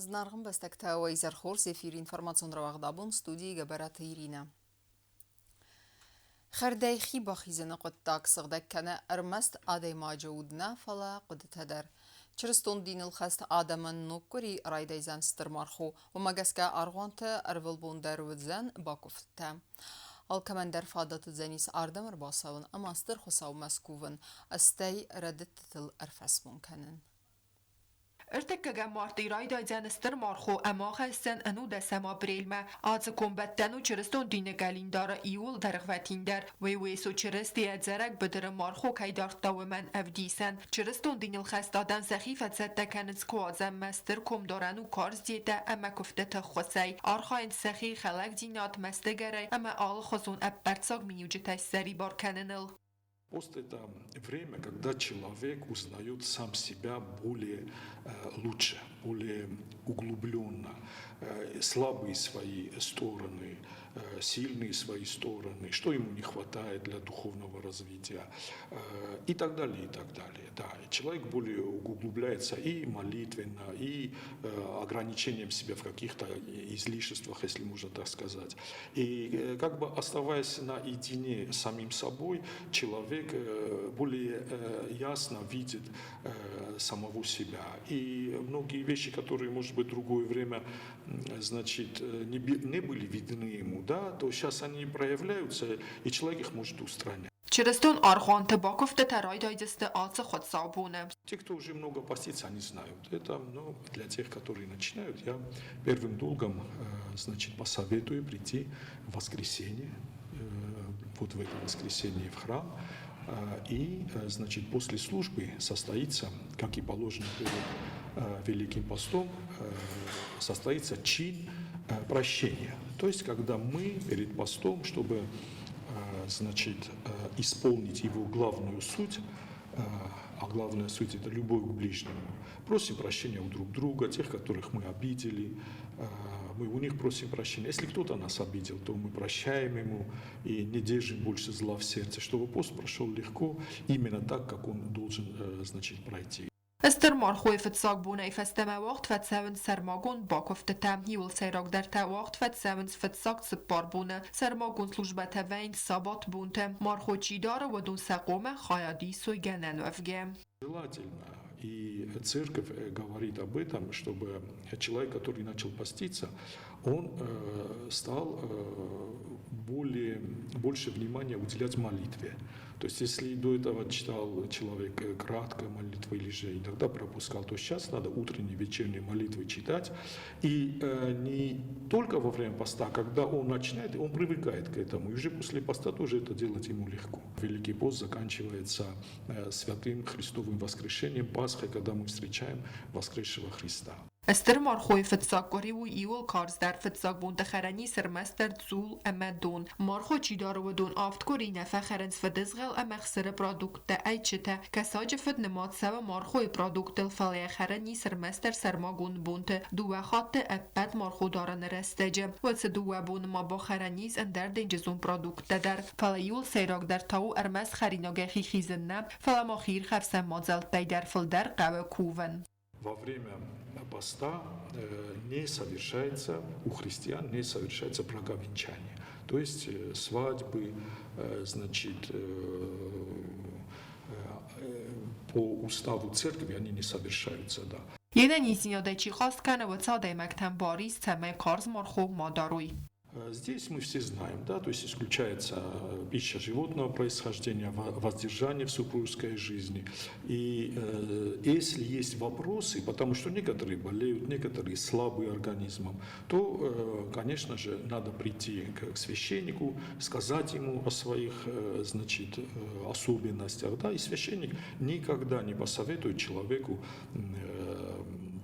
Зынаргъ ӕмбӕстӕгтӕ, уӕ изӕр хорз, эфиры информацион рауагъд абон студийы Гӕбӕраты Иринӕ. Хӕрдӕй хи бахизыны хъуыддаг сыгъдӕг кӕны ӕрмӕст адӕймаджы уд нӕ, фӕлӕ хъуыдытӕ дӕр. Чырыстон диныл хӕст адӕмӕн ног къуыри райдайдзӕн стыр мархо. Уымӕ гӕсгӕ аргъуанты ӕрвылбон дӕр уыдзӕн бакуывдтӕ. Алкӕмӕн дӕр фадат уыдзӕнис ардӕм ӕрбацӕуын ӕмӕ Стыр Хуыцаумӕ скувын, стӕй рӕдыдтытыл ӕрфӕсмон кӕнын. Ӕртыккӕгӕм мартъи райдайдзӕн Стыр мархо ӕмӕ ахӕсдзӕн ӕнудӕсӕм апрелмӕ. Ацы комбӕттӕн у чырыстон дины къӕлиндары иууыл дӕргъвӕтиндӕр. Уый у Йесо Чырысти ӕдзӕрӕг быдыры мархо кӕй дардта, уымӕн ӕвдисӕн. Чырыстон диныл хӕст адӕм сӕхи фӕцӕттӕ кӕнынц Куадзӕнмӕ стыр комдарӕн у карз диетӕ ӕмӕ куывдтыты ххуысӕй. Архайынц сӕхи хӕлӕгдзинад, мӕстыгӕрӕй ӕмӕ алыхуызон ӕппӕрццаг миниуджытӕй ссӕрибар кӕныныл. Пост – это время, когда человек узнает сам себя более лучше, более углубленно, слабые свои стороны, сильные свои стороны, что ему не хватает для духовного развития и так далее, и так далее. Да, человек более углубляется и молитвенно, и ограничением себя в каких-то излишествах, если можно так сказать. И как бы оставаясь наедине с самим собой, человек более ясно видит самого себя. И многие вещи, которые, может быть, в другое время, значит, не были видны ему, да, то сейчас они проявляются, и человек их может устранять. Чырыстон аргъуанты бакуывдтытӕ райдайдзысты ацы хуыцаубоны. Те, кто уже много постится, они знают это, но для тех, которые начинают, я первым долгом, значит, посоветую прийти в воскресенье, вот в это воскресенье в храм, и, значит, после службы состоится, как и положено перед Великим постом, состоится чин прощения. То есть, когда мы перед постом, чтобы, значит, исполнить его главную суть, а главная суть – это любовь к ближнему, просим прощения у друг друга, тех, которых мы обидели, мы у них просим прощения. Если кто-то нас обидел, то мы прощаем ему и не держим больше зла в сердце, чтобы пост прошел легко, именно так, как он должен, значит, пройти. Стыр мархойы фыццаг бонӕй фӕстӕмӕ уагъд фӕцӕуынц сӕрмагонд бакуывдтытӕ. Иуыл сӕйрагдӕртӕ уагъд фӕцӕуынц фыццаг цыппар боны. Сӕрмагонд службӕтӕ вӕййынц сабатбонты. Мархо чи дары, уыдон сӕ хъомӕ хайад исой гӕнӕн уӕвгӕ. Желательно. И церковь говорит об этом, чтобы человек, который начал поститься, он стал больше внимания уделять молитве. То есть если до этого читал человек кратко молитвы или же иногда пропускал, то сейчас надо утренние, вечерние молитвы читать. И не только во время поста, когда он начинает, он привыкает к этому. И уже после поста тоже это делать ему легко. Великий пост заканчивается святым Христовым воскрешением, Пасхой, когда мы встречаем воскресшего Христа. Стыр мархойы фыццаг къуыри у иуыл карздӕр фыццаг бонты хӕрӕн ис ӕрмӕстдӕр дзул ӕмӕ дон. Мархо чи дары, уыдон авд къуыри нӕ фӕхӕрынц фыдызгъӕл ӕмӕ ӕхсыры продукттӕ, ӕйчытӕ. Кӕсаджы фыд нымад цӕуы мархойы продукттыл, фӕлӕ йӕ хӕрӕн ис ӕрмӕстдӕр сӕрмагонд бонты, дыууӕ хатты ӕппӕт мархо дарыны рӕстӕджы. Уӕд цы дыууӕ боны ма бахӕрӕн ис ӕндӕр денджызон продукттӕ дӕр. Фӕлӕ иуыл сӕйрагдӕр та у ӕрмӕст хӕринагӕй хи хизын нӕ, фӕлӕ ма хиирхӕфсӕн мадзӕлттӕй дӕр фылдӕр хъӕуы кувын. Во время поста не совершается, у христиан не совершается браковенчание. То есть свадьбы, значит, по уставу церкви они не совершаются, да. Йе нӕниздзинадӕй чи хъаст кӕны, уыцы адӕймӕгтӕн бар ис, цӕмӕй карз мархо ма дарой. Здесь мы все знаем, да, то есть исключается пища животного происхождения, воздержание в супружеской жизни. И если есть вопросы, потому что некоторые болеют, некоторые слабые организмом, то, конечно же, надо прийти к священнику, сказать ему о своих, значит, особенностях, да, и священник никогда не посоветует человеку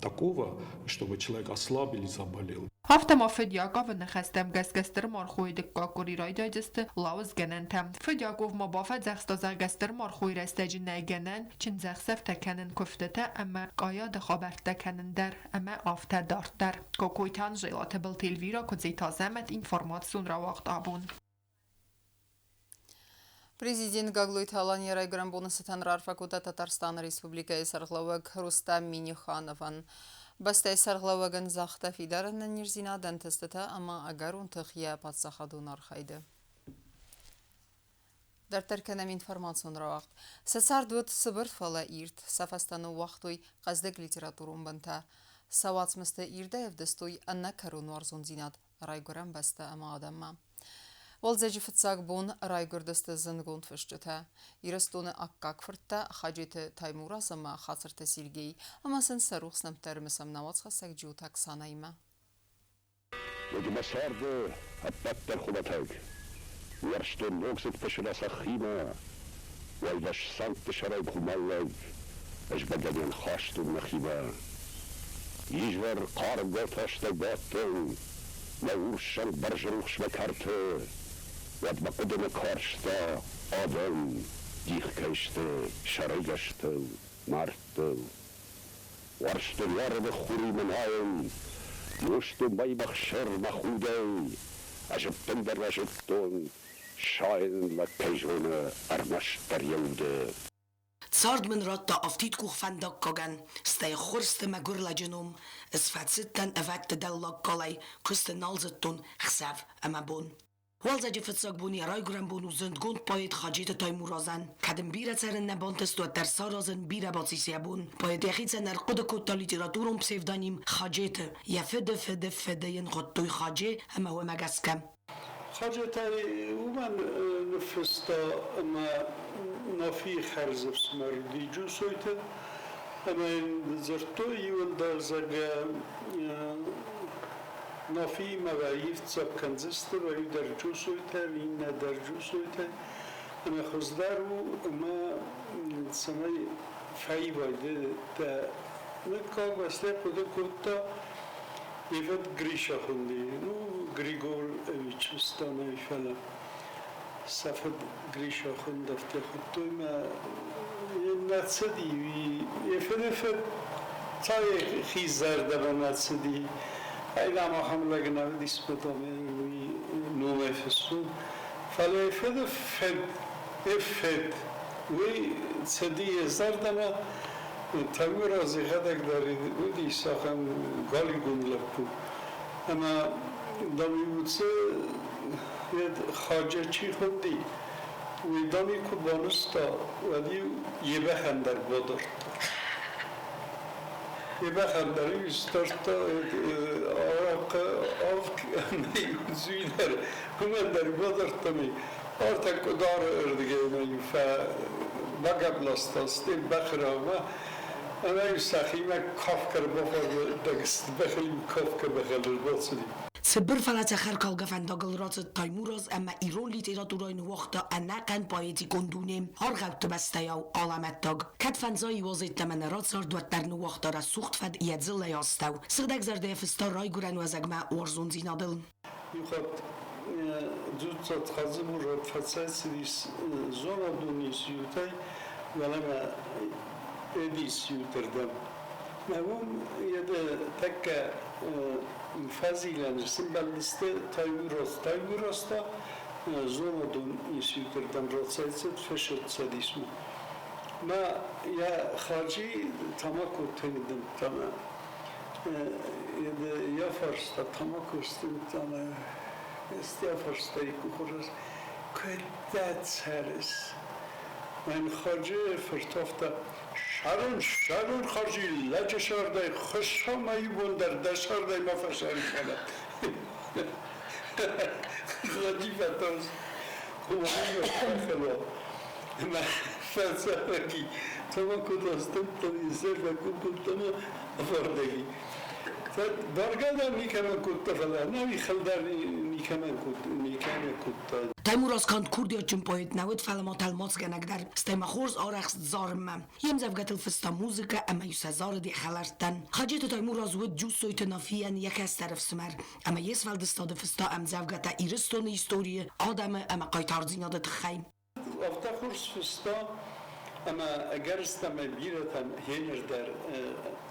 такого, чтобы человек ослаб или заболел. Афтӕ ма фыд Яковы ныхӕстӕм гӕсгӕ стыр мархойы дыккаг къуыри райдайдзысты лауызгӕнӕнтӕ. Фыд Яков ма бафӕдзӕхста, зӕгъгӕ, стыр мархойы рӕстӕджы нӕй гӕнӕн чындзӕхсӕвтӕ кӕнын куывдтытӕ ӕмӕ къайады хабӕрттӕ кӕнын дӕр ӕмӕ афтӕ дарддӕр. Кокойты Анжелӕ, Тыбылты Эльвирӕ, Куыдзеты Азӕмӕт, информацион рауагъд абон. Президент Гаглойты Алан йӕ райгуырӕн боны цытӕн раарфӕ кодта Татарстаны Республикӕйы сӕргълӕууӕг Рустам Миннихановӕн. Бӕстӕйы сӕргълӕууӕгӕн загъта фидар ӕнӕниздзинад, ӕнтыстытӕ ӕмӕ ӕгӕрон тых йӕ паддзахадон архайды. Дарддӕр кӕнӕм информацион рауагъд. Сӕ цард уыд цыбыр, фӕлӕ ирд. Сӕ фӕстӕ ныууагътой хъӕздыг литературон бынтӕ. Сӕ уацмыстӕ ирдӕй ӕвдыстой ӕнӕкӕрон уарзондзинад райгуырӕн бӕстӕ ӕмӕ адӕммӕ. Уалдзӕджы фыццаг бон райгуырдысты зындгонд фысджытӕ. Ирыстоны аккаг фырттӕ Хаджеты Таймураз ӕмӕ Хацырты Сергей ӕмӕ сын сӕ рухс нӕмттӕ ӕрымысӕм нӕ уацхӕссӕг Джиоты Оксанӕимӕ. Уӕд мӕ царды ӕппӕт дӕр хуымӕтӕг. Уарзтон ногдзыд фысымӕ цӕххимӕ, уӕлвӕз цӕнгты сӕрӕй хуымӕллӕг, ӕз бӕгӕныйӕн хастон нӕхимӕ. Изӕр хъарм галфӕстӕ бадтӕн, мӕ урссӕнг бӕрзрухсмӕ кӕрты, уӕд мӕ хъуыды ныккарста, адӕм дих кӕй сты сӕрӕгӕстыл, мӕрдтыл. Уарзтон уарыны хуримӕ найын, нозтон мӕймӕхсӕр мӕ худӕй, ӕз ӕппындӕр нӕ зыдтон, сайын лӕг кӕй зоны ӕрмӕстдӕр йӕ уды. Цард мын радта афтидкъух фӕндаггагӕн, стӕй ӕххуырсты мӕгуыр лӕджы ном. Ӕз фӕцыдтӕн ӕвӕдты дӕллаг галӕй, куысты нал зыдтон хсӕв ӕмӕ бон. Уалдзӕджы фыццаг бон йӕ райгуырӕн бон у зындгонд поэт Хаджеты Таймуразӕн. Кӕд ын бирӕ цӕрын нӕ бантыст, уӕддӕр саразын бирӕ бацис йӕ бон. Поэт йӕхицӕн ӕрхъуыды кодта литературон псевдоним Хаджеты. Йӕ фыды фыды фыды йын хуыдтой Хадже ӕмӕ уымӕ гӕсгӕ. Хаджетӕй уымӕн ныффыста ӕмӕ Нафийы хӕрзӕфсымӕр уыди Джусойты ӕмӕ йын дзырдтой иуӕндӕр, зӕгъгӕ, Нафиимӕ ивддзаг кӕндзысты, иу дӕр Джусойтӕ, иннӕ дӕр Джусойтӕ. Ӕмӕ хуыздӕр у, ӕмӕ цӕмӕй фӕивай ды дӕ мыггаг бӕстӕ хъуыды кодта Ивет Гриша хуынди, ну, Григорьевич станӕй, фӕлӕ сӕ фыд Гриша хуынд, афтӕ хуыдтой мӕ нӕ цыди, йӕ фыды фыд цӕй хи зӕрдӕмӕ нӕ цыди. Ай дам ахӕм лӕг нӕ уыдис, потом уый номӕй фыссон. Фӕлӕ йӕ фыды фыд, йӕ фыд, уый цыди йӕ зӕрдӕмӕ. Таймураз йӕхӕдӕг дӕр уыдис ахӕм галиугонд лӕппу. Ӕмӕ дам-иу уыцы Хаджа чи хуынди, уый дам-иу куы банызта, уӕд-иу йе бӕхӕн дӕр бадардта. Йе бӕхӕн дӕр-иу сдардта арахъхъы авг ӕмӕ-иу дзуй дӕр уымӕн дӕр бадардта ме. Ӕртӕ къуыдары ӕрдыгӕй ма-иу фӕбагӕпп ласта стӕй бӕхы рагъмӕ ӕмӕ-иу сӕхимӕ кафгӕ ӕрбафардӕг сты, бӕхыл-иу кафгӕ бӕхыл ӕрбацыди. Цыбыр, фӕлӕ цӕхӕркалгӕ фӕндагыл рацыд Таймураз ӕмӕ ирон литературӕйы ныууагъта ӕнӕхъӕн поэтикон дуне, аргъӕутты бӕстӕйау алӕмӕттаг. Кӕд фӕндзай уазӕдтӕмӕ нӕ рацард, уӕддӕр ныууагъта рӕсугъд фӕд йӕ дзыллӕйы астӕу. Сыгъдӕгзӕрдӕйӕ фыста райгуырӕн уӕзӕгмӕ уарзондзинадыл. Иухатт Дзуццаты Хадзымурат фӕцӕйцыдис зонадон институтӕй уӕлӕмӕ Эдисиутырдӕм. Мӕ уым йӕ тӕккӕ фӕзилӕны сымбӕлдысты Таймураз. Таймураз та зонадон институтырдӕм рацӕйцыд фӕсцӕдисмӕ. Мӕ йӕ Хаджи тамако тынг дымдта мӕ йӕ фарста тамако сдымдта мӕ йӕ фарста икъухуырыз куыдтӕ цӕрыс? Мӕн Хаджи фырт афтӕ Сӕрон, сӕрон Хаджи, лӕджы сӕрдӕй хуыссӕ мӕ иу бон дӕр дӕ сӕрдӕй ма фӕсӕрын кӕнӕд. Хаджи фӕтарст, Фӕцӕрӕги тамако растымдтон, изӕрмӕ куы афардӕги. Бӕргӕ дӕр никӕмӕн кодта, фӕлӕ нӕуи хыл дӕр никӕмӕн кодта. Таймураз канд курдиатджын поэт нӕ уыд, фӕлӕ ма тӕлмацгӕнӕг дӕр, стӕй ма хорз арӕхст зарынмӕ. Йе мдзӕвгӕтыл фыста музыкӕ ӕмӕ-иу сӕ зарыд йӕ хӕлӕрттӕн. Хаджеты Таймураз уыд Джусойты Нафийӕн йӕ кӕстӕр ӕфсымӕр ӕмӕ йе сфӕлдыстады фыста ӕмдзӕвгӕтӕ Ирыстоны историйы, адӕмы ӕмӕ хъайтардзинады тыххӕй. Афтӕ хорз фыста, ӕмӕ ӕгӕрыстӕмӕй бирӕтӕм хеныр дӕр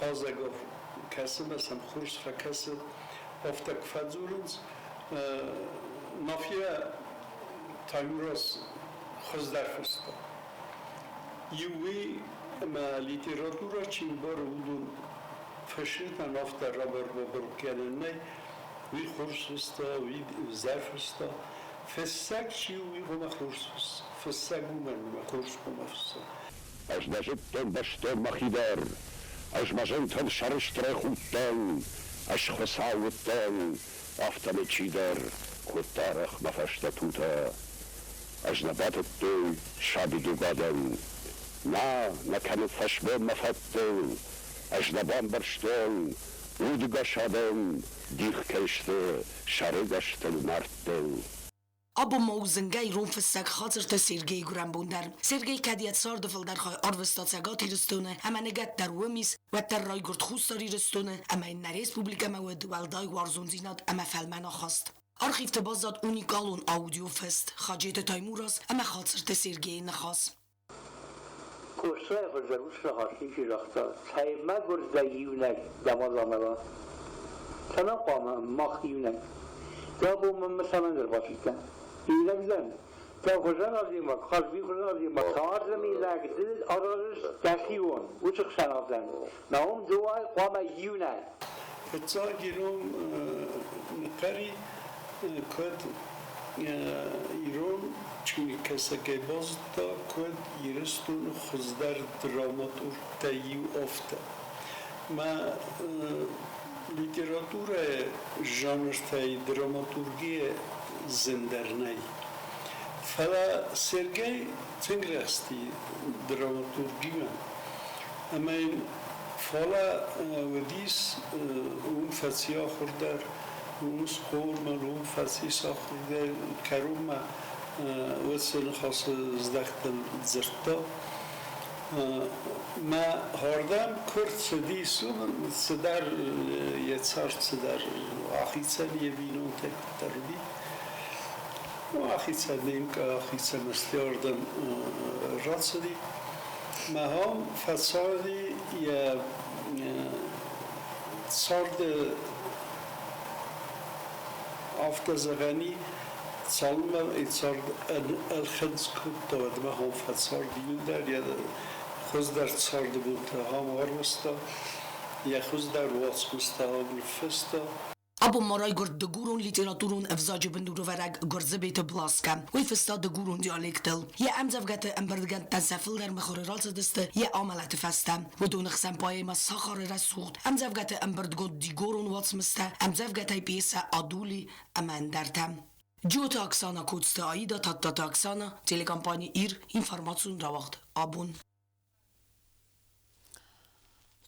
хъазӕгау кӕсы мӕ сӕм хорз фӕкӕсы, афтӕ куы фӕдзурынц. Нафийӕ Таймураз хуыздӕр фыста. Иу уый, ӕмӕ литературӕ чи мбары, уыдон Фӕсивӕдӕн афтӕ рабар-бабар кӕнӕн нӕй, уый хорз фыста, уый ӕвзӕр фыста. Фыссӕг чи у, уый хъуамӕ хорз фысса. Фыссӕг уымӕн ӕмӕ хорз хъуамӕ фысса. Ӕз нӕ зыдтон бӕстон мӕхи дӕр, ӕз мӕ зынтӕн сӕрыстырӕй худтӕн, ӕз Хуыцау уыдтӕн, афтӕмӕй чидӕр кодта арӕх мӕ фӕстӕ тутӕ. Ӕз нӕ батыдтон сабидуг адӕм, нӕ, нӕ кӕны фӕсмон мӕ фӕдтыл, ӕз нӕ бамбӕрстон, удыгас адӕм дих кӕй сты сӕрыгӕстыл мӕрдтыл. Абон ма у зынгӕ ирон фыссӕг Хацырты Сергейы гуырӕнбон дӕр. Сергей кӕд йӕ царды фылдӕр хай арвыста Цӕгат Ирыстоны ӕмӕ ныгӕд дӕр уым ис, уӕддӕр райгуырд Хуссар Ирыстоны ӕмӕ йын нӕ республикӕмӕ уыд уӕлдай уарзондзинад ӕмӕ фӕлмӕн ахаст. Архивты баззад уникалон аудиофыст Хаджеты Таймураз ӕмӕ Хацырты Сергейы ныхас. Къостайы хуыздӕр уыцы ныхас ничи загъта, цӕй мӕгуыр дӕ иунӕг дӕ ма амӕла. Цӕмӕн хъуамӕ мах иунӕг? Дӕ бон мӕнмӕ цӕмӕн ӕрбацыдтӕ? Иунӕг дӕн. Дӕ хуызӕн адӕймаг, Хазби хуызӕн адӕймаг, царды мидӕг ды аразыс дӕхион, уыцы хсӕнадӕн. Мӕ уым ды уай хъуамӕ иунӕг. Фыццаг ирон нхъӕри куыд ирон чиныгкӕсӕгӕй базыдта, куыд Ирыстоны хуыздӕр драматургтӕй иу афтӕ. Мӕ литературӕйы жанртӕй драматургийӕ зындӕр нӕй. Фӕлӕ Сергей тынг рӕзти драматургимӕ ӕмӕ йын фӕлӕ уыдис уым фӕци ахуыр дӕр, уым схъомыл, уым фӕцис ахуыр дӕр, кӕронмӕ уыцы ныхасы здӕхтыл дзырдта. Мӕ хъардӕм куы рцыдис, уым цыдӕр йӕ цард цыдӕр ахицӕн йӕ бинонтӕй куыддӕр уыди. Ахицӕн ахицӕн ардӕм рацыди. Мӕ хом фӕцарди йӕ царды афтӕ зӕгъӕн и, цалынмӕ цард ӕлхынцъ кодта, уӕдмӕ хом фӕцарди иуылдӕр йӕ хуыздӕр царды бонтӕ ахӕм арвыста, йӕ хуыздӕр уацмыстӕ ахӕм ныффыста. Абон ма райгуырд дыгурон литературон ӕвзаджы бындурӕвӕрӕг Гуырдзыбеты Бласка. Уый фыста дыгурон диалектыл. Йӕ ӕмдзӕвгӕты ӕмбырдгӕндтӕн сӕ фылдӕр мыхуыры рацыдысты йӕ амӕлӕты фӕстӕ. Уыдоны хсӕн поэмӕ «Сахары рӕсугъд», ӕмдзӕвгӕты ӕмбырдгонд дигорон уацмыстӕ, ӕмдзӕвгӕтӕй пьесӕ «Адули» ӕмӕ ӕндӕртӕ. Джиоты Оксана, Коцты Аида, Тадтаты Оксана, телекомпани «Ир», информацион рауагъд «Абон».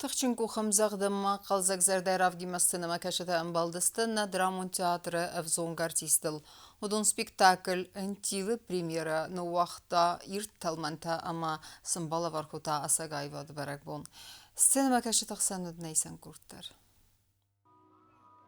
Тыхджын къухӕмдзӕгъдӕнмӕ хъӕлдзӕгзӕрдӕ равгимӕ сценӕмӕкӕсджытӕ ӕмбӕлдысты нӕ драмон театры ӕвзонг артисттыл. Уыдон спектакль «Ӕнтилы» премьерӕ ныууагъта ирд тӕлмӕнтӕ ӕмӕ сын балӕвар кодта ӕцӕг аивады бӕрӕгбон. Сценӕмӕкӕсджыты хсӕн уыд нӕ исӕн къорд дӕр.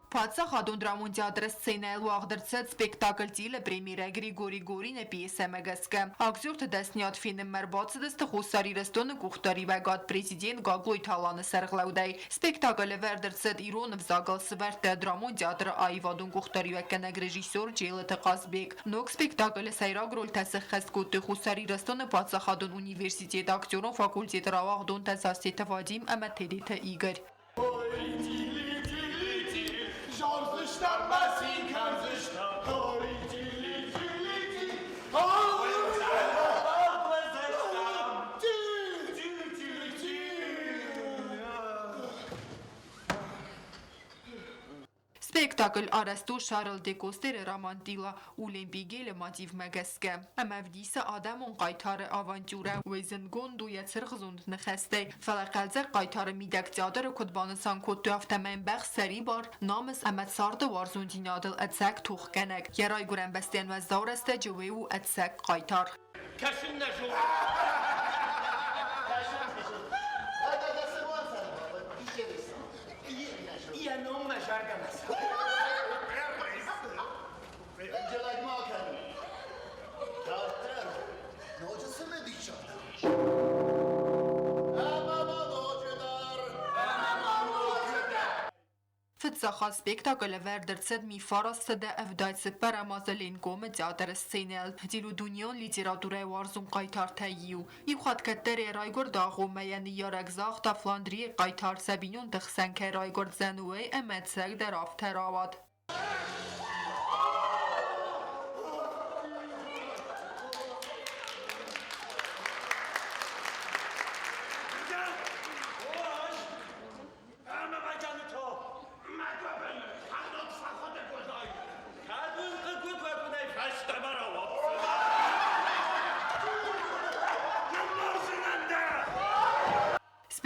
Паддзахадон драмон театры сценӕйыл уагъд ӕрцыд спектакль «Тилы» премьерӕ Григорий Горины пьесӕмӕ гӕсгӕ. Актерты дӕсниад фенынмӕ ӕрбацыдысты Хуссар Ирыстоны къухдариуӕгад президент Гаглойты Аланы сӕргълӕудӕй. Спектакль ӕвӕрд ӕрцыд ирон ӕвзагыл сывӕрдта драмон театры аивадон къухдариуӕггӕнӕг режиссер Джелыты Хъазбег. Ног спектаклы сӕйраг рольтӕ сӕххӕст кодтой Хуссар Ирыстоны паддзахадон университеты актерон факультеты рауагъдонтӕ Зассеты Вадим ӕмӕ Тедеты Игорь. Ой, тили, тили, тили, зондзыстӕм мӕ цин кӕндзыстӕм. Ой, тили, тили, тили, Тили, тили, тили. Спектакль арӕзт у Шарль де Костеры роман Тила Улемпигелы мотивмӕ гӕсгӕ ӕмӕ ӕвдисы адӕмон хъайтары авантюрӕ. Уый зындгонд у йӕ цыргъзонд ныхӕстӕй, фӕлӕ хъӕлдзӕг хъайтары мидӕг театры куыд банысан кодтой, афтӕмӕй ӕмбӕхст сӕрибар, намыс ӕмӕ царды уарзондзинадыл ӕцӕг тохгӕнӕг. Йӕ райгуырӕн бӕстӕйӕн уӕззау рӕстӕджы уый у ӕцӕг хъайтар. Кӕсын нӕ зоны. Йӕ ном мӕ зӕрдӕмӕ цӕуы. Хынджылӕг ма кӕн. Дарддӕр ноджы цымыдисагдӕр. Ӕмӕ ма ноджыдӕр! Ӕмӕ ма ноджыдӕр! Фыццаг хатт спектакль ӕвӕрд ӕрцыд 1974 азы Ленкомы театры сценӕйыл. Дил у дунеон литературӕйы уарзон хъайтартӕй иу. Иу хатт кӕддӕр йӕ райгуырды агъоммӕ йӕ ныййарӕг загъта, Фландрийы хъайтар сӕ бинонты хсӕн кӕй райгуырдзӕн, уый, ӕмӕ ӕцӕгдӕр афтӕ рауад.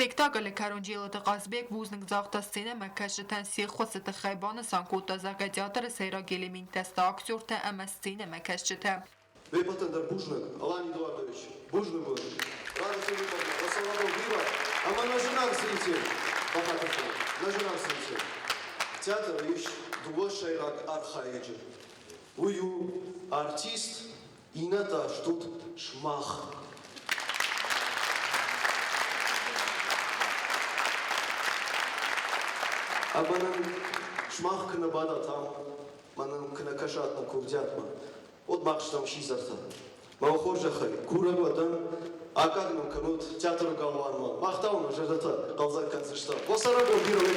Спектаклы кӕрон Джелыты Хъазбег бузныг загъта сценӕмӕкӕсджытӕн се ххуысы тыххӕй, банысан кодта, зӕгъгӕ, театры сӕйраг элементтӕ сты актертӕ ӕмӕ сценӕмӕкӕсджытӕ. Беппӕтӕн дӕр бузныг, Алан Эдуардович, бузныг уын. Рады Филипповна, Васалабов Вива ӕмӕ нӕ зынаргъ зритель, бахатыр кӕнут, нӕ зынаргъ зритель. Театры ис дыууӕ сӕйраг архайӕджы. Уый у артист, иннӕтӕ стут сымах. Ӕмӕ нын сымах куы нӕ бадат ам, мӕнӕн куы нӕ кӕсат нӕ курдиатмӕ, уӕд мах стӕм сидзӕртӕ. Мӕ хорзӕхӕй, курӕг уӕ дӕн, аккаг нын кӕнут театры галуанмӕ. Мах та уын зӕрдӕтӕ хъӕлдзӕг кӕндзыстӕм. Уӕ цӕрӕнбон бирӕ уӕ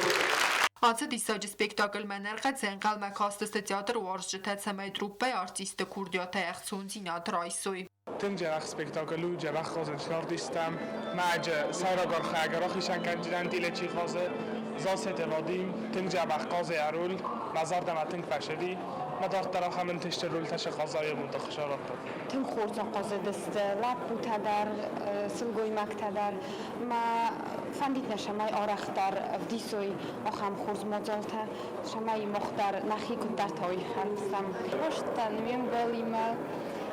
Ацы диссаджы спектакльмӕ нӕрхъӕц ӕнхъӕлмӕ кастысты театры уарзджытӕ, цӕмӕй труппӕйы артистты курдиатӕй ӕхцондзинад райсой. Тынг дзӕбӕх спектакль у, дзӕбӕх хъазын сравдыстам. Мӕ сӕйраг архайӕг рахицӕн кӕндзынӕн Дилечи хъазы, Зассеты Вадим, тынг дзӕбӕх хъазы йӕ роль, мӕ зӕрдӕмӕ тынг фӕцыди. Мӕ дарддӕр ахӕм ӕнтысты рольтӕ сӕ хъазайы бонты хсӕрӕдтӕ. Тынг хорз ахъазыдысты лӕппутӕ дӕр, сылгоймӕгтӕ дӕр. Мӕ фӕндид нӕ, цӕмӕй арӕхдӕр ӕвдисой ахӕм хорз мадзалтӕ, цӕмӕй мах дӕр нӕхи куыддӕртӕ уыйхӕрдтам. Хъуыстӕн ме мбалимӕ.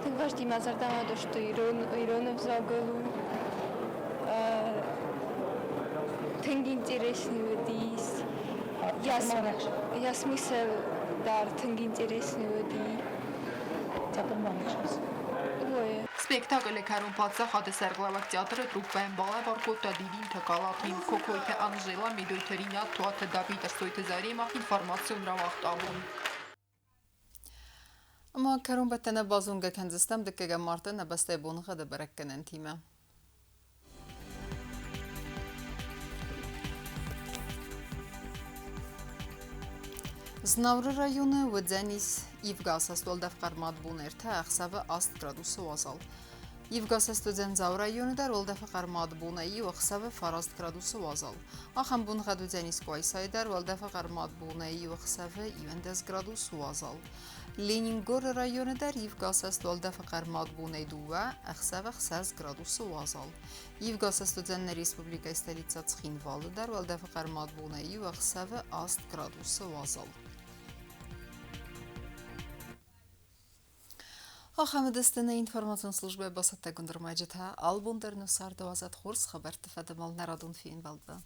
Тынг вӕсти мӕ зӕрдӕмӕ дысты ирон, ирон ӕвзагыл у. Тынг интересный уыдис. Йӕ смысл дӕр тынг интересный уыди. Ой. Спектаклы кӕрон паддзахады сӕргълӕууӕг театры труппӕйӕн балӕвар кодта дидинтӕ калакмин Кокойты Анжела, Медойты Ринат, Туаты Давид, Ӕрсойты Заремӕ информацион рауагъд абон. Ӕмӕ кӕронбӕттӕны базонгӕ кӕндзыстӕм дыккӕгӕм марты нӕ бӕстӕйы боныгъӕды бӕрӕггӕнӕнтимӕ. Знауыры районы уыдзӕнис ивгӕ асӕст уӕлдӕф хъӕрмад бон ӕртӕ, ӕхсӕвы аст градусы уазал. Ивгӕ асӕст уыдзӕн Дзауы районы дӕр уӕлдӕфы хъӕрмад бонӕй иу, ӕхсӕвы фараст градусы уазал. Ахӕм боныгъӕд уыдзӕнис Къуайсайы дӕр уӕлдӕфы хъӕрмад бонӕй иу, ӕхсӕвы 11 градус уазал. Ленингоры районы дӕр ивгӕ асӕст уӕлдӕфы хъӕрмад бонӕй дыууӕ, ӕхсӕвы ӕхсӕз градусы уазал. Ивгӕ асӕст уыдзӕн нӕ республикӕйы столицӕ Цхинвалы дӕр уӕлдӕфы хъӕрмад бонӕй иу, ӕхсӕвы аст градусы уазал. Ахӕм уыдысты нӕ информацион службӕйы бацӕттӕгонд ӕрмӕджытӕ. Албон дӕр нӕ царды уадзӕд хорз хабӕртты фӕдыл нӕ радон фембӕлдмӕ.